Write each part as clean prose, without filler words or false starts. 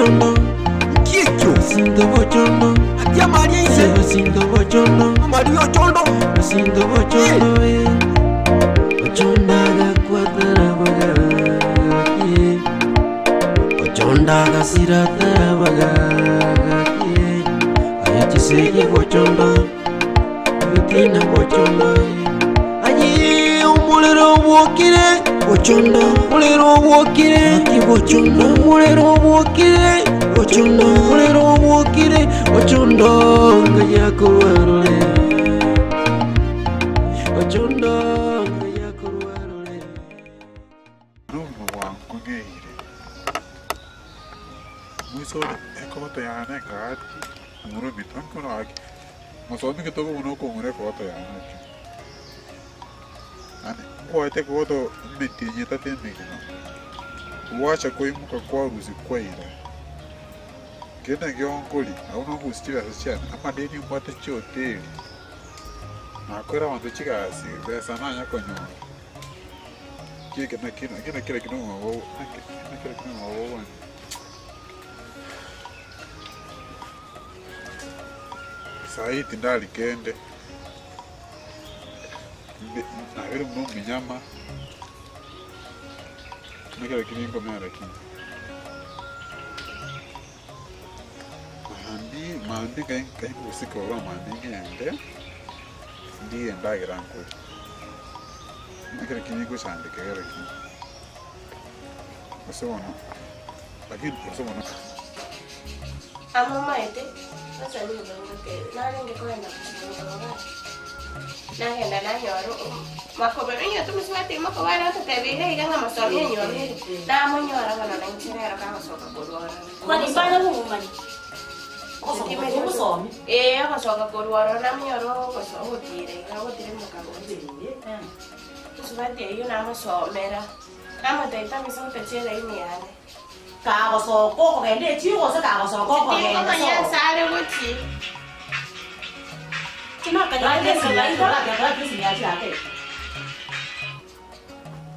bochondo Nki ekio? Sinto bochondo Ati amari aise. Sinto bochondo Amari ochondo. Sinto bochondo eh. Ochondo agakwatara bagaki Ochondo agasiratara bagaki Aye chisegi bochondo Ebitina bochondo Aye omorero obwokire bochondo Omorero obwokire Gaki bochondo Omorero obwokire bochondo Omorero obwokire bochondo Ngaya korwarore Ochondo ngaya korwarore Nobogima bwankong'eire. Moise ore ekogoto yane engaki, omorwe ominto nkoro gaki, mosomi getogo buna okong'ura ekogoto yane ekio. Yaani nkwaete ekogoto emetienyi etato emegima, gwacha koimoka kwarusia kwaira. Kende nakio nkoria, abwo nokorusia chibesa chiane, amadeni mbwate chihoteli, nakorera abanto chigasi, besa nanya konyora. Eke naki naki naki naki nomwabo naki naki naki nomwabo one. Saii tindari kende, mbe nabere buna omunyama, naki naki ninkomera ki. Mambia mambia nkai nkai ngosika korwa mambia ngende, ndigie endagera nkoria. Ekero ki nigochandeka ekero ki, gose bono, lakini gose bono. Amomaete, sasa nigo ngoteba, narenge kogenda gochia igaa, nagenda nanyora makobero, onye tomosubati makobo are ototebia iga iga ng'a masomi anyuomire, namonyora bono na inche rero kagosoka korwa ororo. Ee, ogosoka korwa ororo namonyora ogoso ogotira iga ogotirimboka gocha. Mosubati oyio namosomera, namotebia tamisa gotochia eraini yane. Kagosoka okogenda echiro gose kagosoka okogenda Tinkomanya sobo. ase are gochia.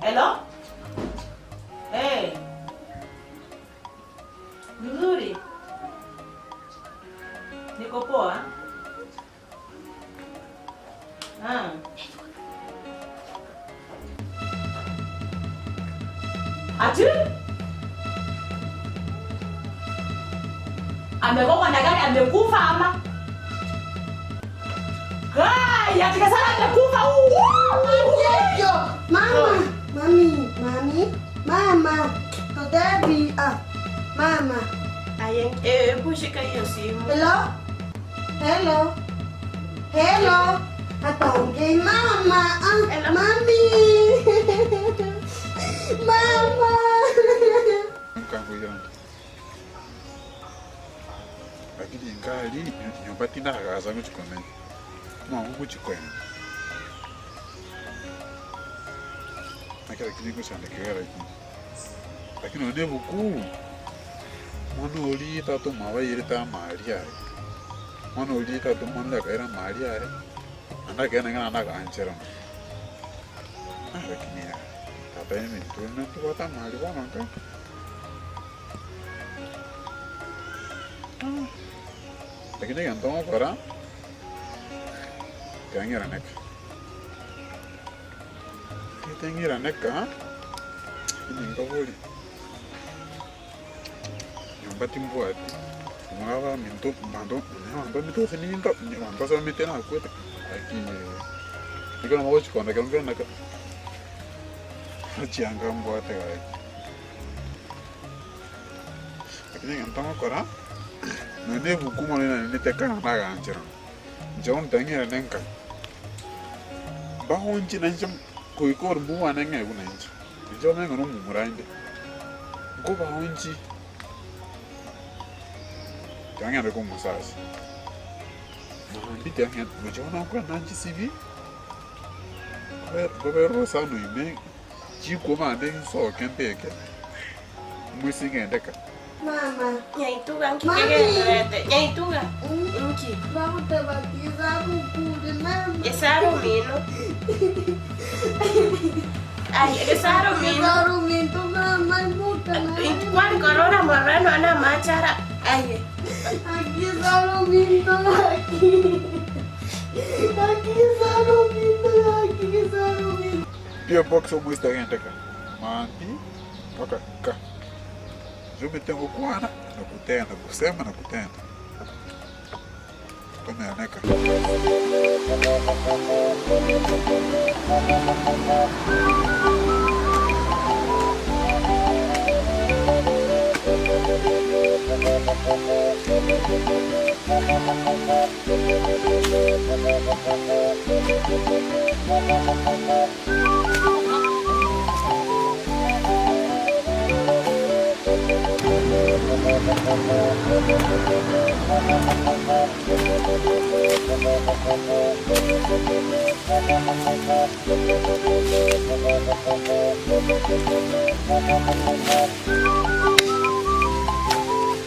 Hello? Eh. Mzuri. Niko poa. Ah. Ati? Amegongwa na gari amekufa ama? Kai, ati Kasara amekufa. Yo, mama, mami, mami, mama, todebi, ah, mama. Aye, eh, shika hiyo simu. Hello? Hello? Hello? Ataongei mama, ah, Hello? mami. Mama. Nkangoirana. Lakini ingali nyomba tindagacha gochia komenya, omwango gochia koenda. Naki lakini ngochandeka iga lakini. Lakini nonya na ebuku, omwana oria tata omwabo airete amari aye, omwana oria tata omwana akaira amari aye, naende akaenda ng'a naende agancherana. Ah lakini yaya, tata ominto onde ntobwate amari bono nka. Ah, lakini egento ngokora, tiang'iraneka. Tiang'iraneka, ninkabori, nyomba timbwati, omwana baminto banto abanto baminto gose ninto abanto basomete nakwete, lakini ekero bagochi kondekera nkere naka chianga mbwate gaki. Lakini egento ngokora, nonya na ebuku mono nanenete ekero nagancherana, inche bono tang'irane nka, mbaonche nainche goika ore mbwane ng'e buna inche, inche bono ng'a nomomura inde, nkobaonchi tiang'ende komosasi, naende tiang'ende gochia bono nkogenda nchisibi, nkobera orosana ime. Chikuoma ande nsoke mbeke omoisia ngende ka. Mama. Nyaituga nki Mami. kegendererete? Nyaituga nki? Bagotebatiza abokure mama. Gesare omino. Aye, gesare omino. Gesare ominto mama. Mama, ibuka mama. Kwani korora morano ana amachara aye. Aquí solo minto aquí. Aquí solo minto aquí solo minto. P.O. Box omoiseke agendeka mambia mpaka nka. Inche omanyete ngokwana na gotenda, gosema na gotenda. Tomeneka.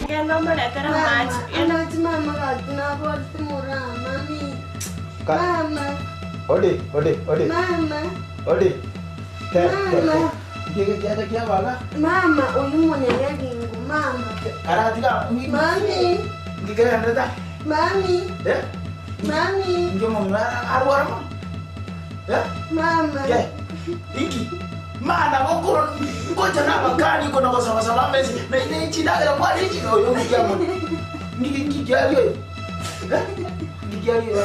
Genda omoretere amache. Mama, mama, gaki nabwate mami. Mama. Odi, odi, odi. Mama. Odi. Te, te, te. Mama. Ngige kiacha kia baba. Mama, uyu munyanyagingo, mama. Karatiga. Mami. Ngige ndeta. Mami. Eh? Mami. Ngige mo arwara mo. Eh? Mama. Ke. Iki. Mana bokoro ngoja na bakani kona kwa sawa mesi. Na ine chidagera kwa lichi oyo ngikia mo. Ngige ngige aliyo. Eh? Ngige aliyo.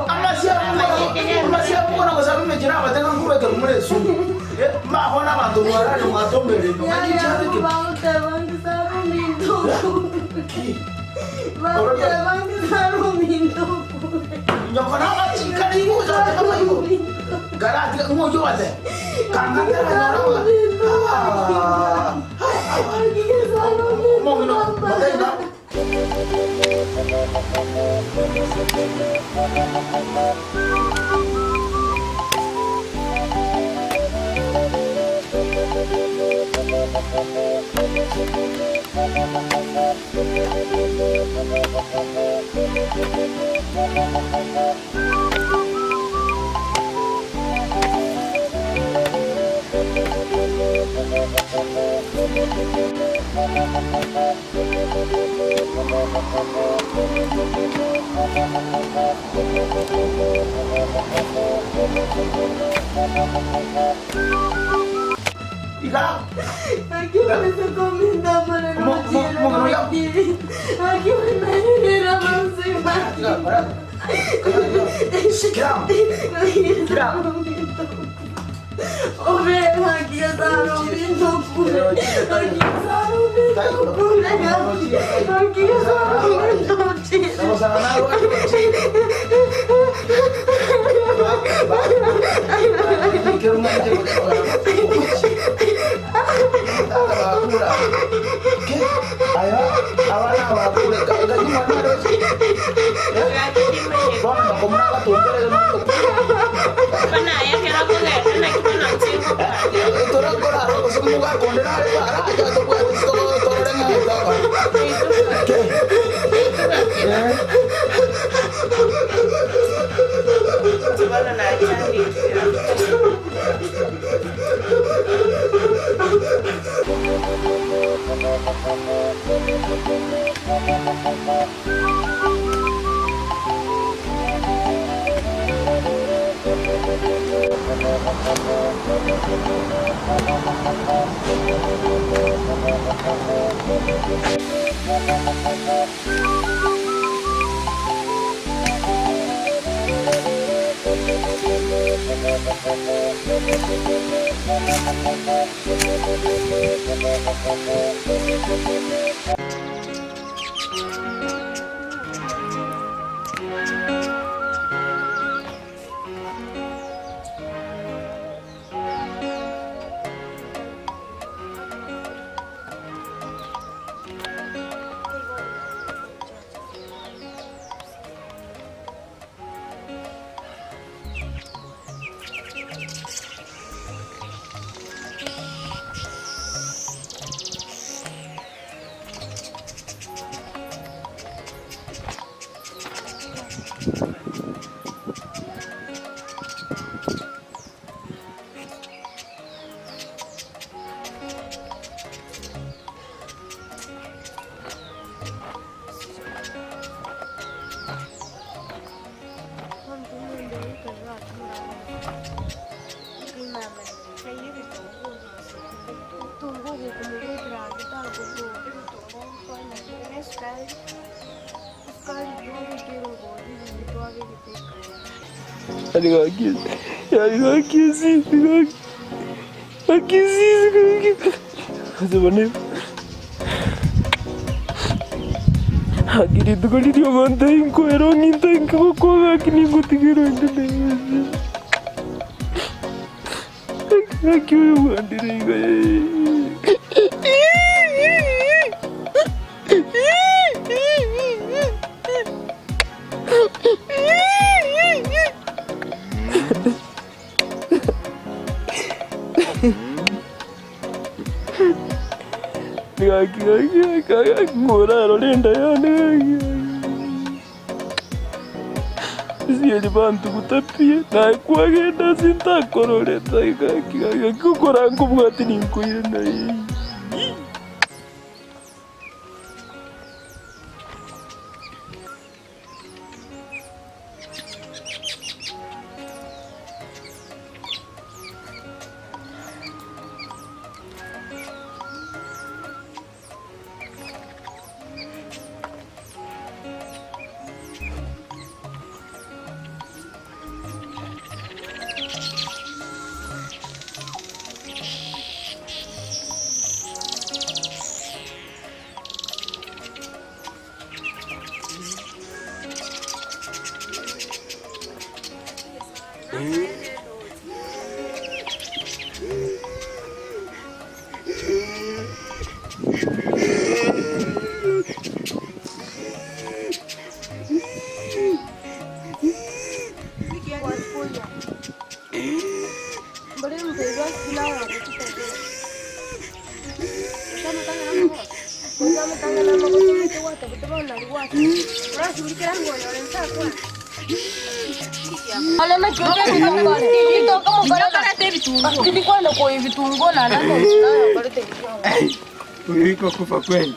Amasiamuko na kwa sababu mechina abateka ngureke mulesu. Ma hona bantu mwarani mwatombele no. Ya, bauta bangi saru minto. Bauta bangi saru minto. Nyoko na machika ni ngo za kama hiyo. Garati ngo yo ate. Kanga tera nyora. Ah. Mo no, matenga. Ika. Aquí me estoy comiendo para no Mo- mo- mo- mo- Aquí me Tiga, para. Kira. Kira. Obe, aquí está rompiendo pure. Aquí está rompiendo pure. Aquí está rompiendo Vamos a ganar. Quiero una ¿Qué? Ahí va. Abana bakura. Kaji mwana Bono como una gatumbere no. Bana ya kero kogenda naki bono nchiko. Tora kora ro so muga kondera re ara ya to pues to to re nga ¿Qué? Eh? Bono nachandikire. Yaani gaki yaani gaki esisi gaki gaki esisi gaki ase bono gaki rituko riria ogontebia nkwere ong'inte nkigokwa gaki ningotigera onde nere gaki oyo bwandire iga Gaki gaki gaki gaki ngorarore enda yane gaki gaki bantuguta pi naye kwagenda ase ntakororete gaki gaki gaki gokora nkobwati ninkoire naye. Uliko kufa kweli.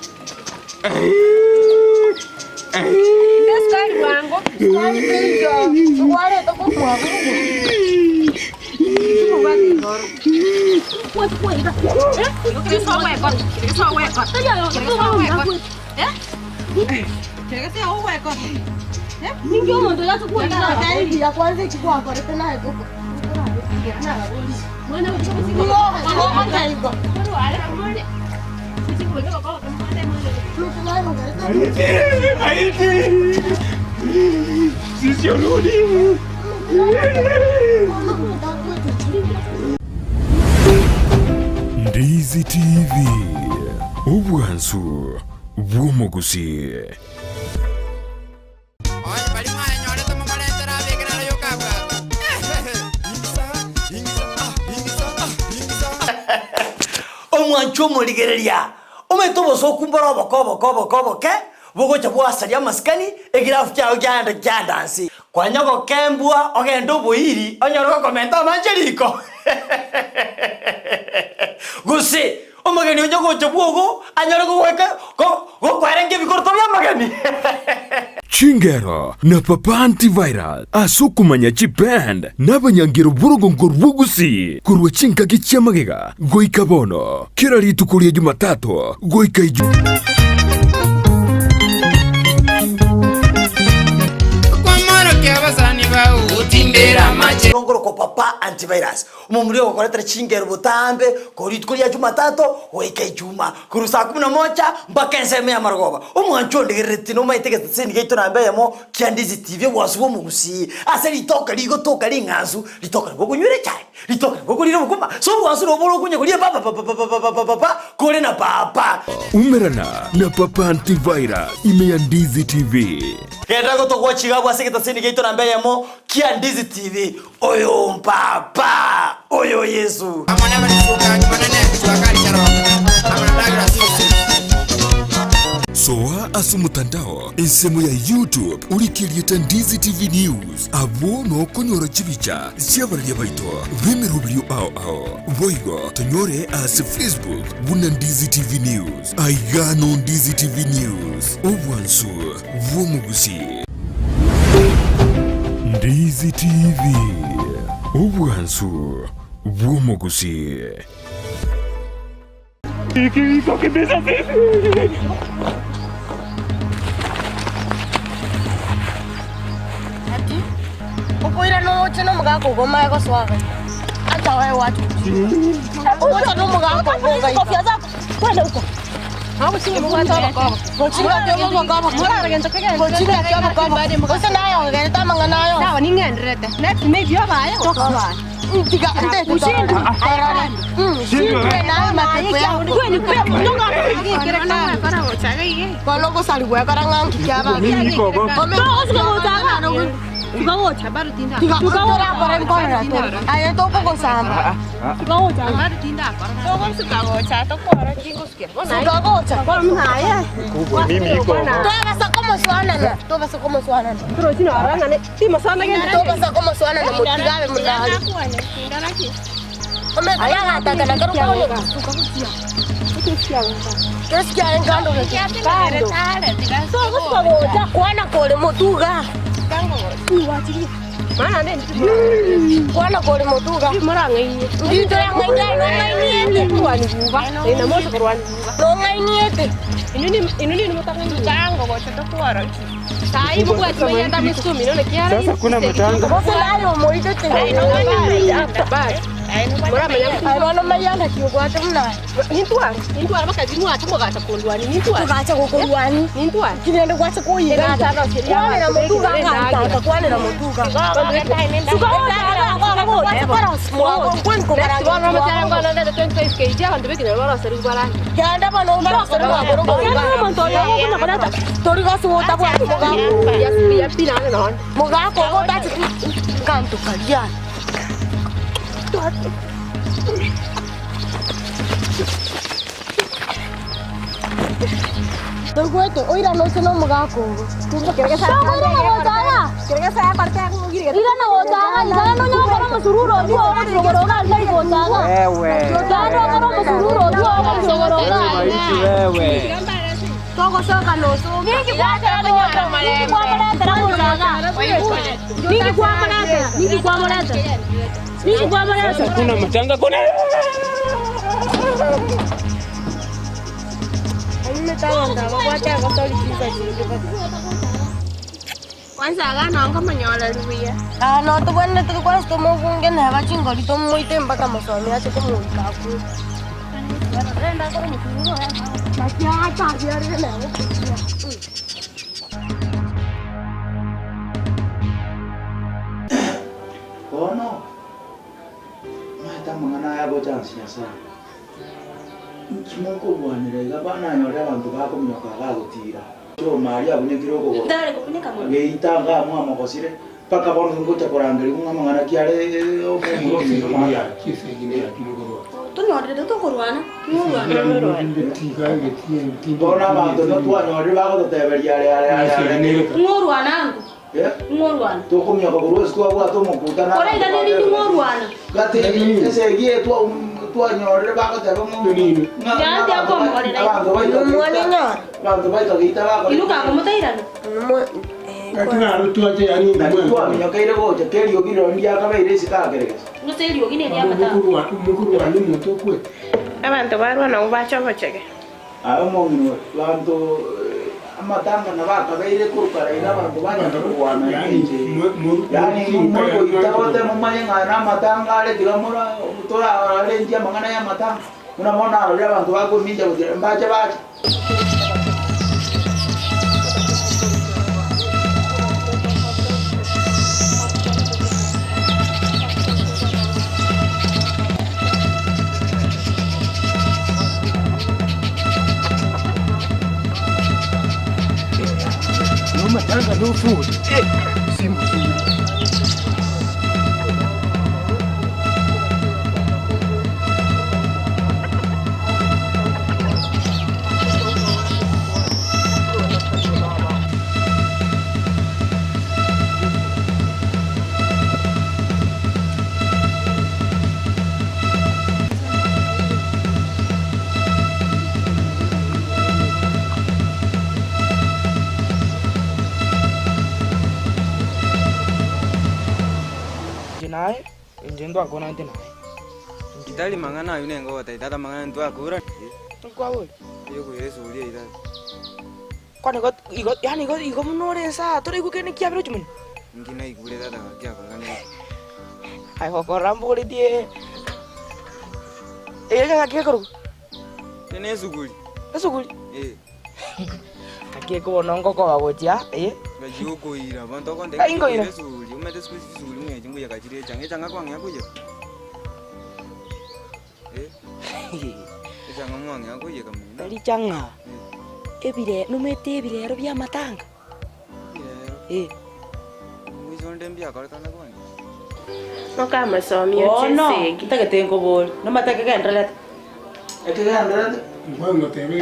Maiti! Sisi orudi! Ndizi TV, obwansu bw'omogusi. Onye bari mwanyorete momorentere abeke naro yokabwata. Omwancho omorigereria, omanyete obosoku mbore oboke oboke oboke oboke, bogocha bwasaria amasikani, egirafu kiago kiaenda kiaenda nse. Kwanya gokembwa ogende oboiri onyore gokomenta amache riko gose omogeni onye gocha bwogo anyore gogoika go gokwarengia ebikoroto bia amageni. Chingero na Papa Antivirus ase okomanya chiband na abanyangero b'orogongo rw'Ogusii korwa chingaki chi'amagega goika bono, kera rituko ria Jumatatu goika Ijumaa. Okwamorokia abasani bao gotindera amache. Igo nkorokwa Papa Antivirus, omomura ogokoretera chingero botambe korwa rituko ria Jumatatu goika Ijumaa, korwa saa kumi na moja mpaka ensemo y'amarogoba. Omwancho ondigereretie nomaete egeteseni giaito namba eyemo kia Ndizi TV obwansu bw'omogusii, ase ritoke rigotoka ring'ansu, ritoke nabo okonywera echae, ritoke nabo okorira obokima, so obwansu nabo bore okonya koria papapapapapapapa kore na papa. Umerana na Papa Antivirus ime ya Ndizi TV. Genda gotogwa chigabwa ase egetaseni giaito namba eyemo kia Ndizi TV. Oyo mpapa, oyo Yesu. Amo nabarisuka Jumanene, Juakali Charongo, amo na Douglas Yusuf. Soa ase omotandao ensemo ya YouTube orike erieta Ndizi TV News abwo nokonyora chibicha chi'abararia baito b'emeroberio ao ao. Boigo tonyore ase Facebook buna Ndizi TV News. Aiga no Ndizi TV News, obwansu bw'omogusii. Ndizi TV, obwansu bw'omogusii. Ati, Okoira noche nomogaka ogo mae gosoaga. Acha wewe watu. Ocha nomogaka ogo gai. Kofia zako. Kwenda huko. Kwana kore mutuga. Kwana kore mutuga. Ndito ya ngai no ngai No ngai niete. Sasa kuna matanga. Bose nari omoite te. Ai bono mayanda kiugwate muna. Tugacha gukurwani. Kigenda gwacha kuyiga. Kwanira mutuga ngataka kwanira mutuga. Genda bano torigasuuta bwati mugako gotachi ngantu karia. Torgwete oira noche no mugako ogo. Wewe. Sasa kuna matanga kuna Kwanza aganonga manyola luya. Ah no tubwene tukwanza tumufunge neba chingoli tumuite mpaka masomi ache kumuika ku. Bono maeta mang'ana aya gochansi nyasaye nkimokobwanera iga bananyore abanto bakominyoka bagotira chomari abunyekire okogoro geitanga mwamokosire mpaka bono ngocha korangeria ng'a mang'ana kiare bono abanto notwanyorire bagototeberia are are are are tokomioka korwa ase twabwate omokuta gati esegi twanyorire bagoteba abanto baikageita bakoratwaminyokeire gocha keriogi rirorio ndiakabeire esikakeregesa Abantu barwa nabo bachobochege. aye omong'ina banto amatanga nabakabeire korukaraira abanto banyakogwana yani mokoita gote momanye ng'a na amatanga are tiga mora torarenjia amang'ana ya amatanga buna mono aroria abanto bakomincha gotira mbache bache. No matanga no food. Si mzuri. Naye inje ndwakona nti naye Itali mang'ana ayo nengota itata mang'ana ntwakura nkwaburi yokuira esuguria itata kwana igo igo yani igo igo muno ore ensaa tore igwe kene kiabire chimoni Inki naigure tata gaki akorekanire? Aye gokorora mbogoretie egeka gaki gekorokwa? Eye nesuguri. Esuguri? Eh. Gaki eke bono ngokoba gochia eh. Ng'ai okoira bono togontebia Ng'ai nkoira? okoira esuguri, omanyete siku hizi chisuguri ng'a echi nkoiyeka chire echang'a, echang'a kwang'ea koiyeka? Eh. Echang'a mwang'ea koiyeka moino. Tari chang'a, ebire nomanyete ebirero bia amatanga? Ebirero? Eh. Omoisia onde mbiakorekana kwani? Mokamosomia Bono, chisegi. ntagete nkoborie, nomanyete ekegendererete? Ekegendererete,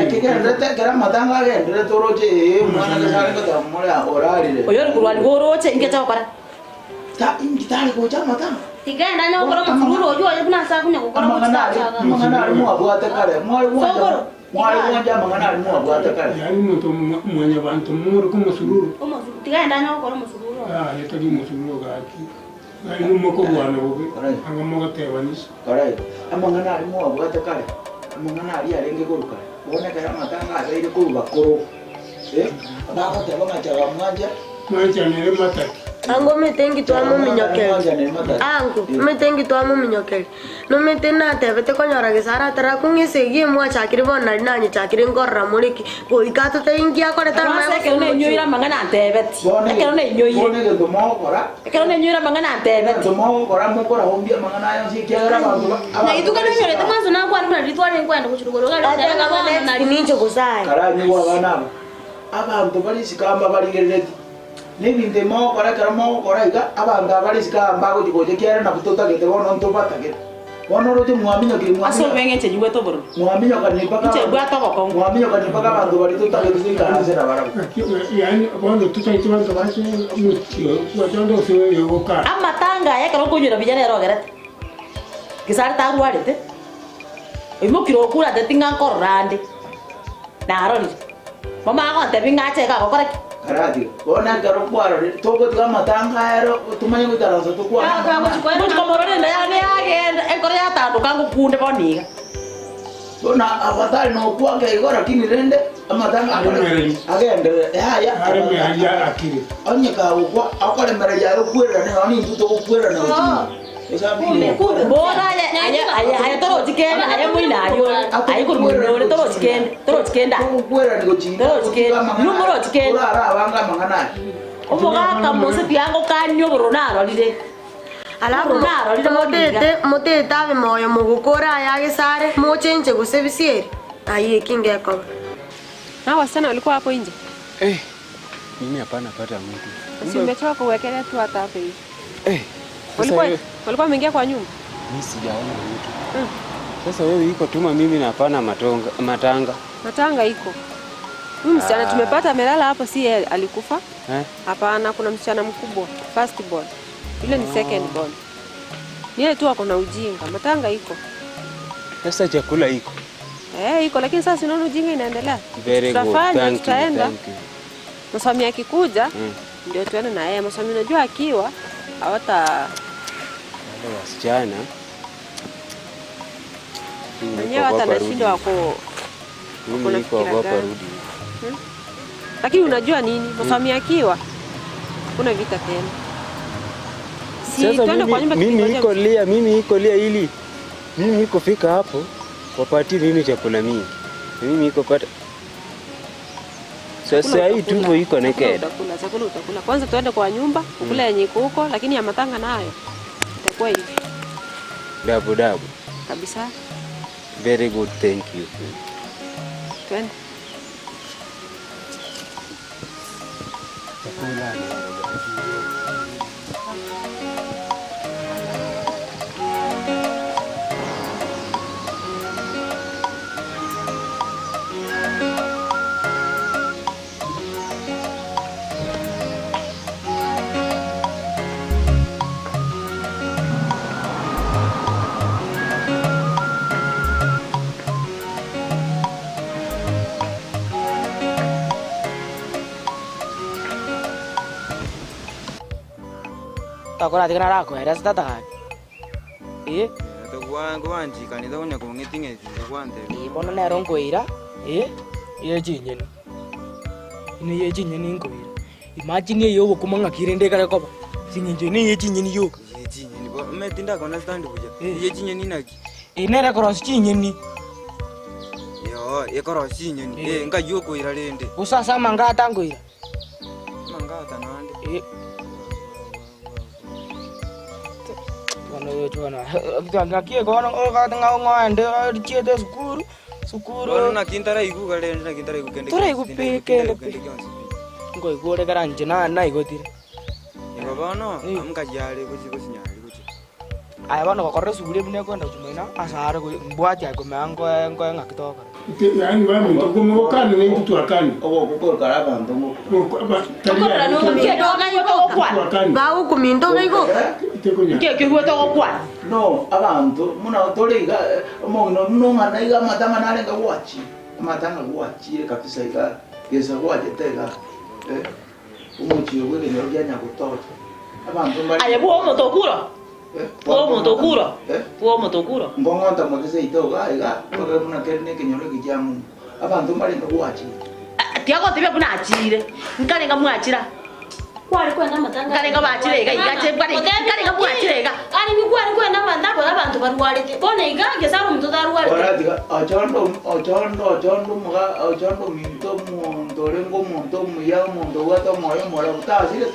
ekegendererete ekero amatanga agendererete oroche ee omwana gose are goteba more aa orarire. Oyore korwa oroche, inki acha gokora? Ta inki tari gocha amatanga? Tigenda onye gokora omosururu oyio oye buna ase akonya gokora Amang'ana aria, gochia amang'ana aria mwabwate kare, mware gwancha Sokoro, mware gwancha amang'ana aria mwabwate kare. Yaani omonto mwanyabanto more komosururu. Omosururu, tigenda onye gokora omosururu oye. Yaya tari omosururu gaki. Yaani mokorwana bobe, anga mogotebanisa. Kare igo, amang'ana aria mwabwate kare, amang'ana aria arenge korwa kare, bono ekero amatanga abeire korwa bakoro, eh, bagoteba ng'a chaga mwanche. Mwanchanere mataki. Ango omanyete inki twamominyokeria? Ango omanyete inki twamominyokeria? Nomanyete natebete konyora gesare atarakong'a esegi emwachakire bono nari nanyechakire nkorora more ki? Goika atotebie inki akorete Kwanza amanye ekero gose nainyoire omochie. amang'ana antebeti, Bono ekero nainyoire. Bono egento mogokora, Ekero nainyoire amang'ana antebeti. Egento mogokora mokoraombia amang'ana aya onsi ekiagera abanto ba Na rituko nainyorete mwanso nakwane buna riria twarenge kogenda gochia rogoro iga Ateba riria ng'a bono next nari ninche gose aye. Karanyigwe abana aba, abanto bare isiko aa mbabarigerereti, na ebinto ebi mogokora ekero mogokora iga, abanto aba bare isiko aa mbagochia gocha ekiagera nabwo totagete bono ntobatagete. Bono oroche mwaminyokire Ase mwaminya obobe ng'a inche nyigwete obororo. mwaminyokanirie mpaka Inche mbwate obokong'u. mwaminyokanirie mpaka abanto baria totagete toikaranse nabarabwo. Gaki yaani bono totagete banto bache omochie ogochonda gose oyogokaa. Amatanga aya ekero nkonywera buya nere ogerete. Gesare tarwarete, oimokire okure atebeti ng'a nkorora ande, narorire. Mama agontebia ng'a ache iga agokora ki? Karatiga. Bono ekero kwarorire, togotiga amatanga ere tomanye goikaransa tokwane amang'ana. Ngochia komorora enda yane yagenda, enkoro yatandoka ngokunde bono iga. Bono abatari nokwa nkeigo lakini rende amatanga akore agenderere yaya Aremereria akire. Onye kagokwa akoremereria aye okwererane nonya nintwe togokwererana gochia Bono aye aye aye aye torochi kende aye moino aria ore aye korwa moino ore torochi kende torochi kende aye torochi kende inwe morochi kende omogaka mose tiangokania obororo narorire Alafu obororo narorire bono iga. motete motete abe moyo mogokora aya agesare mochenche gose bisieri ayio eki ngekoba. Na wasichana walikuwa hapo nje? Eh, mimi hapana pata mtu. Si umetoka kuwekelea tu hata hapo hivi. Eh, sasa Walikuwa wewe walikuwa wameingia kwa nyumba? mimi sijaona mtu. Sasa wewe iko tuma mimi na hapana matonga matanga. Matanga iko. Huyu msichana Ah. tumepata amelala hapo, si yeye alikufa? Eh? Hapana, kuna msichana mkubwa, first born. Yule ni second born. Ni yeye tu ako na ujinga. Matanga iko. Sasa chakula iko. Eh, iko lakini sasa unaona ujinga inaendelea. Very good. Tutafanya, Thank you. tutaenda. Thank you. Masomi akikuja ndio tuende na yeye. Masomi unajua akiwa hawata Wale wasichana Mimi wenyewe niko hata ogopa rudi. nashindwa wako Mimi wako na niko fikira ogopa gani. rudi. Lakini unajua nini? Masomi akiwa kuna vita tena. Si Sasa tuende kwa mimi, nyumba mimi tukingoja iko lia, mimi iko lia ili mimi iko fika hapo wapatie mimi chakula mingi. Mimi iko pata Chakula sasa hii utakula. tumbo iko Chakula naked. utakula, chakula utakula. Kwanza tuende kwa nyumba ukule yenye iko huko, lakini ya matanga nayo itakuwa hivi Dabu dabu. kabisa. Very good, thank you. Twende. Takoratiga narakoeresa tata gaki eh. Togwanchikanitha konya kong'eting'etire gwantebia. Eh, bono nero nkoira eh, eye chinyeni. Ine eye chinyeni nkoira. Imagine eye obokima ng'aki rende ekare koba. Sing'encho neye chinyeni yoka. Ye chinyeni bo omanyete ndako understand buya. Ye chinyeni naki? Eye nere ekorosia chinyeni. Yoo, ekorosia chinyeni. Eh, nkai okoira rende? Gose ase amangata nkoira. Amangata naende. Eh. Bono oyochwa bono naki bono ogate ng'a ng'oende richiete esukuru, sukuru. Bono naki ntaraigwa rende naki ntaraigwa kende Toraigwa gionsi, pi, tindaigu kende tindaigu pi. kende gionsi pi. Nkoigwa ore kera inche na naigotire. Igo bono, nkai are gochi gosinyari gochia. Aye bono gokorora esuguri buna ekoenda gochia moino ase are mbwati aye komenya nkoe nkoe ng'aki togokora. Yaani baminto gokana naintwe twakana. Bagokominta ogaigoka. No, abanto muna tore iga omong'ina buna ong'ana iga amatanga narenge gwachire, amatanga gwachire kabisa iga gesa gwachete iga eh, omochie bwa ekenyoro kia Nyagotocha. Abanto mbare Aye bwa omonto okure? Bwa omonto okure? Bwa omonto okure? Nkong'onta mote seito iga iga, mpaka buna kere na ekenyoro eke kia Mungu. Abanto mbarenge gwachire. Tiagotebia buna achire, nkarenga mwachira. Kware kwenda amatanga. Nkarenga bachire iga iga ache mbare nkarenga mwachire iga. Ari ni kware kwenda amatanga abanto barwarete. Bono iga gesaro omonto tarwarete. Oratiga ochondo ochondo ochondo omoga ochondo ominto omonto orenge omonto omuya omonto obwate omoyo omorabu tasirete.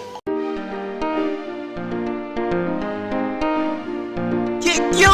Kikyo!